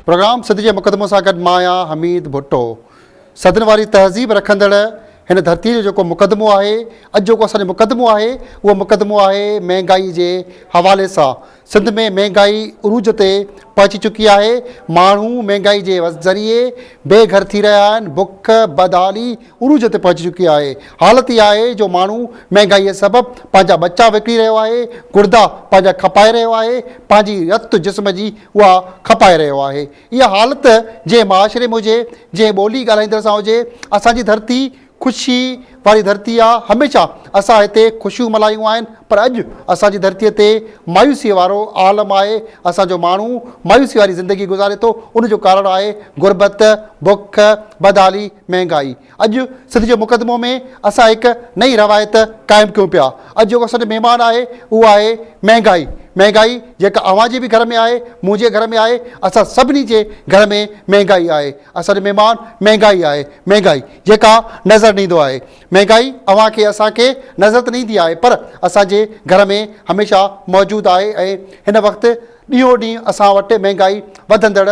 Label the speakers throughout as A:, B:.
A: Programme Sindh جي مقدمو سان گڏ مان آهيان حميد ڀٽو. صدين واري تهذيب رکندڙ هن ڌرتيء جو جيڪو مقدمو آهي، اڄ جيڪو اسان جو مقدمو آهي، اهو مقدمو آهي مهنگائي جي حوالي سان. سنڌ ۾ مهنگائي عروج تي پهچي چڪي آهي، ماڻهو مهنگائي جي ذريعي بي گهر ٿي رهيا آهن، بک، بدحالي عروج تي پهچي چڪي آهي، حالت اها آهي جو ماڻهو مهنگائي سبب پنهنجا ٻچا وڪڻي رهيو آهي، گڙدا پنهنجا کپائي رهيو آهي، پنهنجي رت جسم جي اها کپائي رهيو آهي. اها حالت جنهن معاشري ۾ هجي، جنهن ٻولي ڳالهائيندڙ سان هجي، اسان جي ڌرتي خوشي واري ڌرتي آ، هميشه اسان هتي خوشيون ملهايون آهن پر اڄ اسان جي ڌرتي تي مايوسي وارو عالم آهي، اسان جو ماڻهو مايوسي واري زندگي گذاري ٿو، ان جو ڪارڻ آهي غربت، بک، بدحالي، مهنگائي. اڄ سنڌ جي مقدمو ۾ اسان هڪ نئين روايت قائم ڪيون پيا. اڄ جيڪو اسان جو مهمان آهي اهو آهي مهنگائي. مهنگائي جيڪا اوهان جي به گهر ۾ آهي، منهنجي گهر ۾ آهي، اسان سڀني جي گهر ۾ مهنگائي آهي. اسان جو مهمان مهنگائي آهي. مهنگائي جيڪا نظر نه ايندو آهي. مهنگائي اوهان کي اسان کي نظر ته نه ايندي آهي پر اسان جي گهر ۾ هميشه موجود آهي ۽ هن وقت ڏينهون ڏينهن اسان وٽ مهنگائي وڌندڙ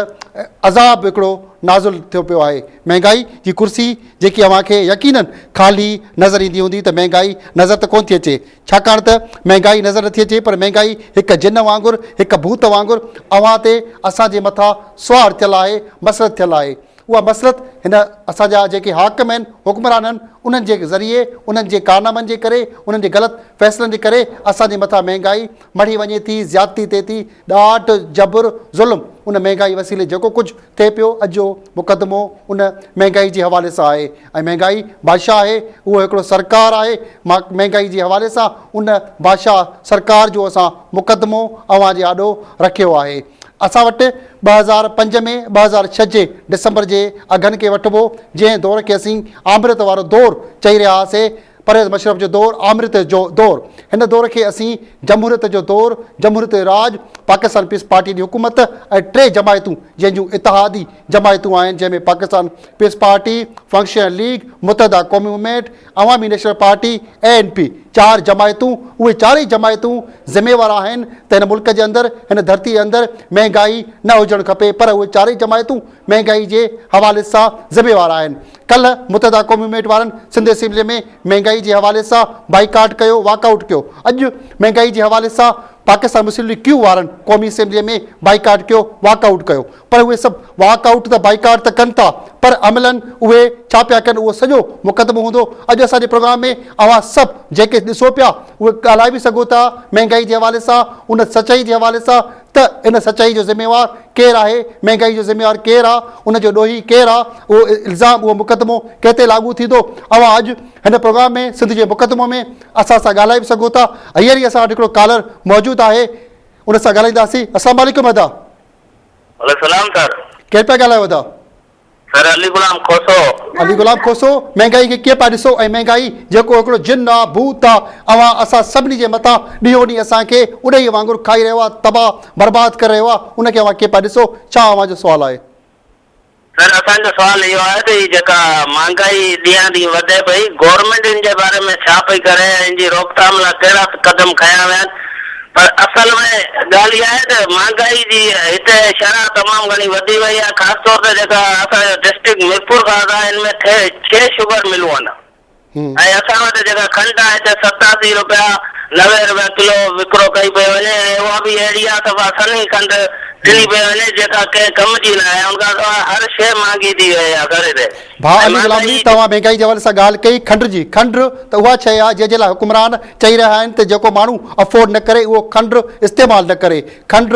A: عذاب هڪڙو نازل ٿيو پيو آهي. مهنگائي جي ڪرسي جيڪي اوهان کي يقينن خالي نظر ايندي هوندي ته مهنگائي نظر ته ڪونه ٿي اچي ڇاڪاڻ ته مهنگائي نظر نٿي اچي پر مهنگائي هڪ جن وانگر هڪ ڀوت وانگر اوهان تي اسان جي مٿان سوار ٿيل آهي مسلط ٿيل آهي. اها مسلط هن اسان جا جيڪي حاڪم آهن، حڪمران آهن، انهن جي ذريعي، انهن جي ڪارنامن جي ڪري، انهن جي غلط فيصلن جي ڪري اسان جي مٿان مهنگائي مڙهي وڃي ٿي، زيادتي ٿئي ٿي، ڏاڍ، جبر، ظلم ان مهنگائي وسيلي جيڪو ڪجهه ٿئي پيو اڄ جو مقدمو ان مهنگائي جي حوالي سان آهي ۽ مهنگائي بادشاهه آهي، اهو هڪڙو سرڪار آهي، مهنگائي جي حوالي سان ان بادشاهه سرڪار جو اسان مقدمو اوهان جي آڏو رکيو آهي. اسان وٽ 2005 ۾ 2006 جي ڊسمبر جي اگهن کي وٺبو، جنهن دور کي اسين آمريت وارو دور چئي رهيا هئاسي، پرويز مشرف جو دور آمريت جو دور، هن دور کي اسين جمهوريت جو دور، جمهوريت جو راڄ، پاڪستان پيپلز پارٽي جي حڪومت ۽ ٽي جماعتون جنهن جون اتحادي جماعتون آهن جنهن ۾ Pakistan Peoples Party, Functional League, Muttahida Qaumi Movement, Awami National Party, A N P, چار جماعتون، اهي چارئي جماعتون ذميوار آهن ته هن ملڪ جي اندر، هن ڌرتي جي اندر مهنگائي نه هجڻ کپي پر اهي چارئي جماعتون مهنگائي جي حوالي سان ذميوار آهن. ڪلهه متحده قومي موومينٽ وارن سنڌ اسيمبلي ۾ مهنگائي جي حوالي سان بائيڪاٽ ڪيو، واڪ آئوٽ ڪيو. اڄ مهنگائي جي حوالي سان پاڪستان مسلم ليگ ڪيو وارن قومي اسيمبلي ۾ بائيڪاٽ ڪيو، واڪ آئوٽ ڪيو. پر اهي سڀ واڪ آئوٽ ته بائيڪاٽ ته ڪن ٿا پر عملاً اهي ڇا پيا ڪن اهو سڄو مقدمو هوندو. اڄ اسان جي پروگرام ۾ اوهان سڀ جيڪي ڏسو پيا اهي ڳالهائي به سگهو ٿا مهنگائي جي حوالي سان ان سچائي جي حوالي سان ته ان سچائي جو ذميوار ڪير آهي مهنگائي جو ذميوار ڪير آ ان جو ڏوهي ڪير آ اهو الزام اهو مقدمو ڪنهن تي لاڳو ٿيندو اوهان اڄ هن پروگرام ۾ سنڌ جي مقدمو ۾ اسان سان ڳالهائي به سگهو ٿا هينئر ئي اسان وٽ هڪڙو ڪالر موجود آهي ان سان ڳالهائينداسين اسلام عليڪم ادا.
B: وعليڪم السلام سر.
A: ڪير پيا ڳالهايو ادا؟
B: سر علي غلام کوسو.
A: علي غلام کوسو مهنگائي کي ڪيئن پيا ڏسو ۽ مهنگائي جيڪو هڪڙو جن آ ڀوت آ اوهان اسان سڀني جي مٿان ڏينهون ڏينهن اسان کي اڏهي وانگر کائي رهيو آ تباهه برباد ڪري رهيو آ ان کي اوهان ڪيئن پيا ڏسو ڇا اوهان جو سوال آهي؟
B: سر اسان جو سوال اهو آهي ته هي جيڪا مهانگائي ڏينهان ڏينهن وڌي پئي گورنمينٽ ان جي باري ۾ ڇا پئي ڪري ۽ ان جي روڪٿام لاء ڪهڙا قدم کنيا ويا آهن پر اصل ۾ ڳالهه اها آهي ته مهانگائي جي هتي شرح تمام گهڻي وڌي وئي آهي خاص طور تي جيڪا اسان جو ڊسٽرڪٽ ميرپورخاص آهي ان ۾ ڇهه شگر ملون آهن ۽ اسان وٽ جيڪا کنڊ آهي هتي 87 روپيا 90 روپيا ڪلو وڪرو ڪئي پئي وڃي ۽ اها به اهڙي آهي صفا سنهي کنڊ ڏني پئي وڃي جيڪا ڪنهن ڪم جي نه آهي ان کان سواء هر شيء مهانگي ٿي وئي آهي سر هتي.
A: ڀاء علي غلام علي توهان مهنگائي جي حوالي سان ڳالهه ڪئي کنڊ جي، کنڊ ته اها شيء آهي جنهن جي لاء حڪمران چئي رهيا آهن ته جيڪو ماڻهو افورڊ نه ڪري اهو کنڊ استعمال نه ڪري، کنڊ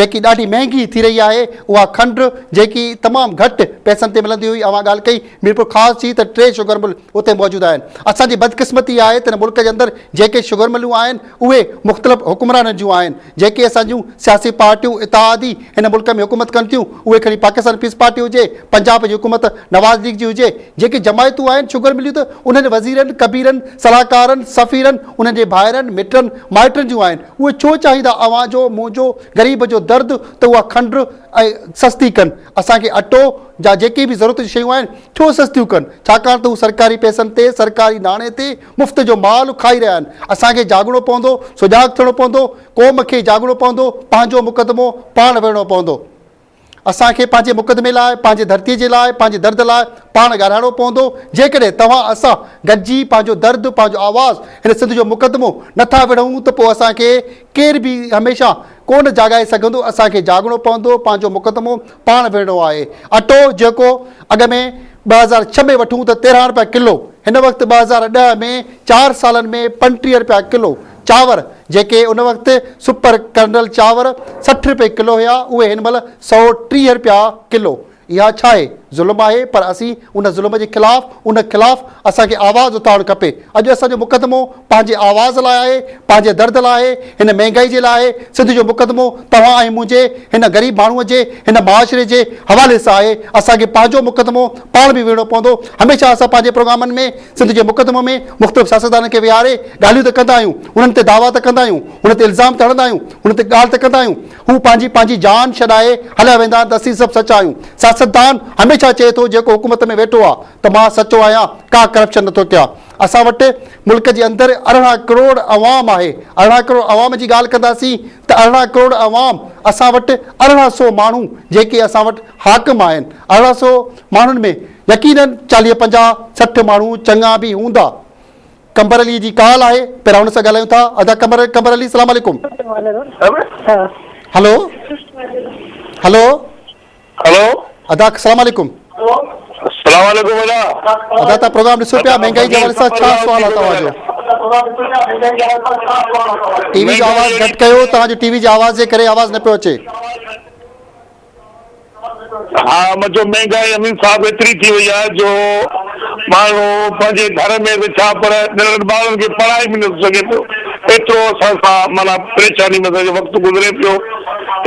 A: جيڪي ڏاڍي مهنگي ٿي رهي آهي اها کنڊ جيڪي تمام گهٽ پئسن تي ملندي هئي اوهان ڳالهه ڪئي ميرپورخاص جي ته ٽي شگر مل اتي موجود آهن اسان جي بدقسمتي آهي ته هن ملڪ جي اندر جيڪي شگر ملون آهن اهي مختلف حڪمرانن جون آهن جيڪي اسان جون سياسي پارٽيون اتحادي هن ملڪ ۾ حڪومت ڪن ٿيون اهي کڻي پاڪستان پيپلز پارٽي هجي، پنجاب جي حڪومت نواز ليگ جي هجي، جيڪي جماعتون آهن شگر مليون ته انهن وزيرن، ڪبيرن، صلاحڪارن، سفيرن، انهن جي ڀائرن، مٽن، مائٽن جون آهن اهي ڇو چاهيندا اوهان جو، منهنجو، غريب جو درد ته اها کنڊ ۽ سستي ڪن اسان کي اٽو جا جيڪي به ضرورت جون شيون آهن ڇو سستيون ڪن ڇاڪاڻ ته هو سرڪاري پئسن تي سرڪاري ناڻي تي مفت جو مال کائي رهيا آهن، اسان کي جاڳڻو پوندو، سجاڳ ٿيڻو پوندو، قوم کي جاڳڻو پوندو، پنهنجو مقدمو پاڻ وڙهڻو پوندو. اسان کي پنهنجي مقدمي لاء، پنهنجي ڌرتي جي لاء، پنهنجي درد لاء پاڻ ڳالهائڻو پوندو. جيڪڏهن توهان اسان گڏجي پنهنجو درد، پنهنجو آواز هن سنڌ جو مقدمو نه ٿا وڙهون ته پوء اسان کي ڪير به هميشه ڪونه جاڳائي سگهندو. اسان کي جاڳڻو پوندو، پنهنجو مقدمو پاڻ وڙهڻو آهي. اٽو جيڪو اڳ ۾ 2006 ۾ وٺون ته 13 رپيا ڪلو، هن وقت 2010 ۾ چار سالن ۾ 35 رپيا ڪلو. چانور جيڪي ان وقت سپر ڪرنل چانور 60 رپئي ڪلو هيا اهي هن مهل 130 رپيا ڪلو. اها ڇا آهي؟ ظلم آهي پر اسين ان ظلم جي خلاف ان خلاف اسان کي آواز اٿارڻ کپي. اڄ اسان جو مقدمو پنهنجي آواز لاء آهي، پنهنجي درد لاء آهي، هن مهنگائي جي لاء آهي، سنڌ جو مقدمو توهان ۽ منهنجي هن غريب ماڻهوء جي هن معاشري جي حوالي سان آهي. اسان کي پنهنجو مقدمو پاڻ به وڙهڻو پوندو. هميشه اسان پنهنجي پروگرامن ۾ سنڌ جي مقدمو ۾ مختلف سياستدانن کي ويهاري ڳالهيون ته ڪندا آهيون، انهن تي دعويٰ ته ڪندا آهيون، انهن تي الزام ته هڻندا آهيون، انهن تي ڳالهه ته ڪندا آهيون، هو پنهنجي پنهنجي جان ڇڏائي هليا ويندا آهن ته اسين سڀ سچا آهيون. سياستدان هميشه چئي ٿو جيڪو حڪومت ۾ ويٺو آهي ته مان سچو آهيان، ڪا ڪرپشن نٿو ڪيان. اسان وٽ ملڪ جي اندر 18 ڪروڙ عوام آهي، 18 ڪروڙ عوام جي ڳالهه ڪنداسين ته 18 ڪروڙ عوام اسان وٽ 18 سو ماڻهو جيڪي اسان وٽ حاڪم آهن، 18 سو ماڻهن ۾ يقينن چاليهه پنجاهه 60 ماڻهو چڱا به هوندا. قمبر علي جي ڪال آهي پهريان ان سان ڳالهايون ٿا. ادا قمبر قمبر علي سلام عليڪم. هلو هلو
C: هلو
A: ادا سلام عليڪم.
C: سلام عليڪم ادا.
A: ادا تان پروگرام ڏسو پيا مهنگائي جي حوالي سان ڇا سوال آهي توهان جو. ٽي وي جو آواز گهٽ ڪيو توهان جو ٽي وي جي آواز جي ڪري آواز نه پيو اچي.
C: ها منهنجو مهنگائي امين صاحب ايتري ٿي وئي آهي جو ماڻهو پنهنجي گهر ۾ به ڇا پر ننڍڙن ٻارن کي پڙهائي به نٿو سگهي پيو ايترو اسان سان معنيٰ پريشاني ۾ اسان جو وقت گذري پيو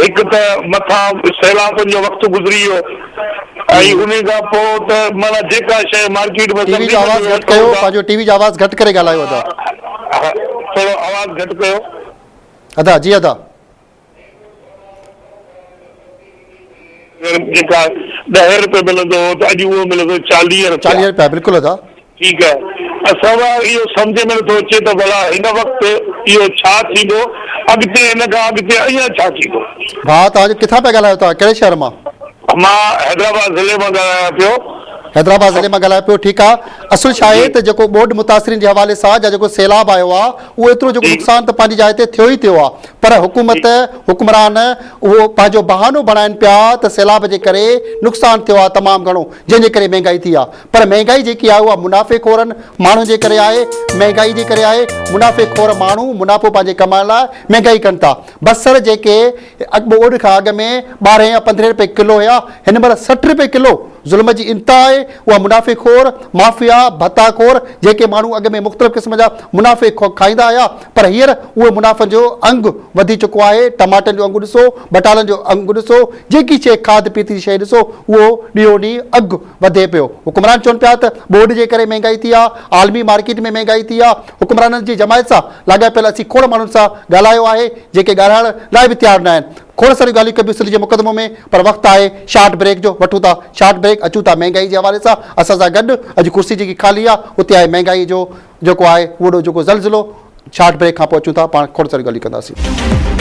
C: هڪ ته مٿان سيلابن جو وقت گذري ويو ۽ انهي کان پوء ته معنيٰ جيڪا شيء مارڪيٽ ۾
A: ٽي وي جو آواز گهٽ ڪيو پنهنجو ٽي وي جو آواز گهٽ ڪري ڳالهايو ادا.
C: ٿورو آواز گهٽ ڪيو.
A: ادا جي ادا.
C: جيڪا ڏهين رپئي ملندو هو ته اڄ اهو ملندو چاليهه رپيا.
A: چاليهه رپيا بلڪل ادا.
C: ٺيڪ آهي اسان لاء اهو سمجهه ۾ نٿو اچي ته ڀلا هن وقت اهو ڇا ٿيندو اڳتي هن کان اڳتي اڃا ڇا ٿيندو.
A: ڀاء توهان جو ڪٿان پيا ڳالهايو توهان ڪهڙي شهر مان.
C: مان حيدرآباد ضلعي مان ڳالهايان پيو.
A: حيدرآباد ضلعي مان ڳالهايو پيو ٺيڪ آ اصل ڇا آهي ته جيڪو ٻوڏ متاثرين جي حوالي سان جا جيڪو سيلاب آيو آ اهو ايترو جيڪو نقصان ته پنهنجي جاء تي ٿيو ئي ٿيو آ پر حڪومت حڪمران اهو پنهنجو بهانو بڻائن پيا ته سيلاب جي ڪري نقصان ٿيو آ تمام گهڻو جنهن جي ڪري مهنگائي ٿي آ پر مهنگائي جيڪي آهي اها منافعي خورن ماڻهن جي ڪري آهي مهنگائي جي ڪري آهي منافعي خور ماڻهو منافعو پنهنجي ڪمائڻ لاء مهنگائي ڪن ٿا بصر جيڪي ٻوڏ کان اڳ ۾ ٻارهين يا پندرهين رپئي ڪلو هيا هن مهل 60 رپئي ڪلو ظلم جي انتها آهي اها منافعي خور مافيا ڀتا خور جيڪي ماڻهو اڳ ۾ مختلف قسم جا منافعي کائيندا هيا پر هينئر اهي منافعن جو انگ وڌي چڪو آهي ٽماٽن جو انگ ڏسو بٽالن جو انگ ڏسو جيڪي شيء کاڌ پيتي جي شيء ڏسو اهو ڏينهون ڏينهن اگهه وڌي پيو حڪمران چون پيا ته ٻوڏ جي ڪري مهنگائي ٿي آهي عالمي مارڪيٽ ۾ مهنگائي ٿي آهي حڪمرانن جي جماعت سان لاڳاپيل اسين کوڙ ماڻهن سان ڳالهايو آهي جيڪي ڳالهائڻ لاء به تيار ناهن کوڙ ساريون ڳالهيون ڪبيون سنڌ جي مقدمو ۾ پر وقت آهي شارٽ بريڪ جو وٺون ٿا شارٽ بريڪ اچون ٿا مهنگائي جي حوالي سان اسان سان گڏ اڄ ڪرسي جيڪي خالي آهي اتي آهي مهنگائي جو جيڪو آهي وڏو جيڪو زلزلو شارٽ بريڪ کان پوء اچون ٿا پاڻ کوڙ ساريون ڳالهيون ڪنداسين.